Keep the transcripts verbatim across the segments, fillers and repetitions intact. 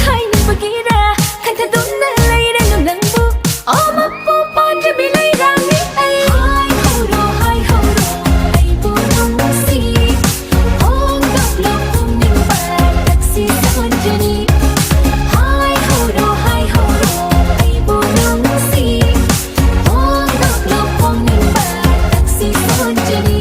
ꯍꯥꯏꯅꯤꯡꯕꯒꯤꯔ ꯈꯟꯊꯗꯨꯅ ꯂꯩꯔꯦ ꯅꯪꯕꯨ? ꯑꯣ ꯃꯄꯨ ꯄꯥꯟꯗ꯭ꯔꯕꯤ ꯂꯩꯔꯥꯡꯅꯤ ꯑꯩ꯫ ꯍꯥꯏꯍꯧꯔꯣ, ꯍꯥꯏꯍꯧꯔꯣ, ꯑꯩꯕꯨ ꯅꯨꯡꯁꯤ꯫ ꯐꯣꯡꯗꯣꯛꯂꯣ ꯐꯣꯡꯅꯤꯡꯕ ꯊꯛꯁꯤ ꯁꯣꯟꯖꯅꯤ꯫ ꯍꯥꯏꯍꯧꯔꯣ, ꯍꯥꯏꯍꯧꯔꯣ, ꯑꯩꯕꯨ ꯅꯨꯡꯁꯤ꯫ ꯐꯣꯡꯗꯣꯛꯂꯣ ꯐꯣꯡꯅꯤꯡꯕ ꯊꯛꯁꯤ ꯁꯣꯟꯖꯅꯤ꯫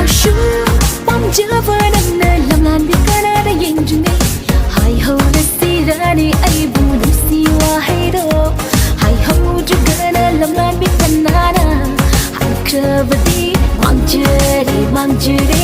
ꯑꯁꯨꯛ ꯄꯥꯝꯖꯕ ꯅꯪꯅ ꯂꯝꯂꯥꯟꯕꯤ ꯀꯅꯥꯗ ꯌꯦꯡꯗ꯭ꯔꯤꯉꯩ ꯍꯥꯏꯍꯧꯔꯁꯤꯔꯅꯤ ꯑꯩꯕꯨ ꯅꯨꯡꯁꯤ ꯋꯥꯍꯩꯗꯣ꯫ ꯍꯥꯏꯍꯧꯗ꯭ꯔꯒꯅ ꯂꯝꯂꯥꯟꯕꯤ ꯀꯅꯥꯅ ꯍꯥꯏꯈ꯭ꯔꯕꯗꯤ ꯃꯥꯡꯖꯔꯦ, ꯃꯥꯡꯖꯔꯦ꯫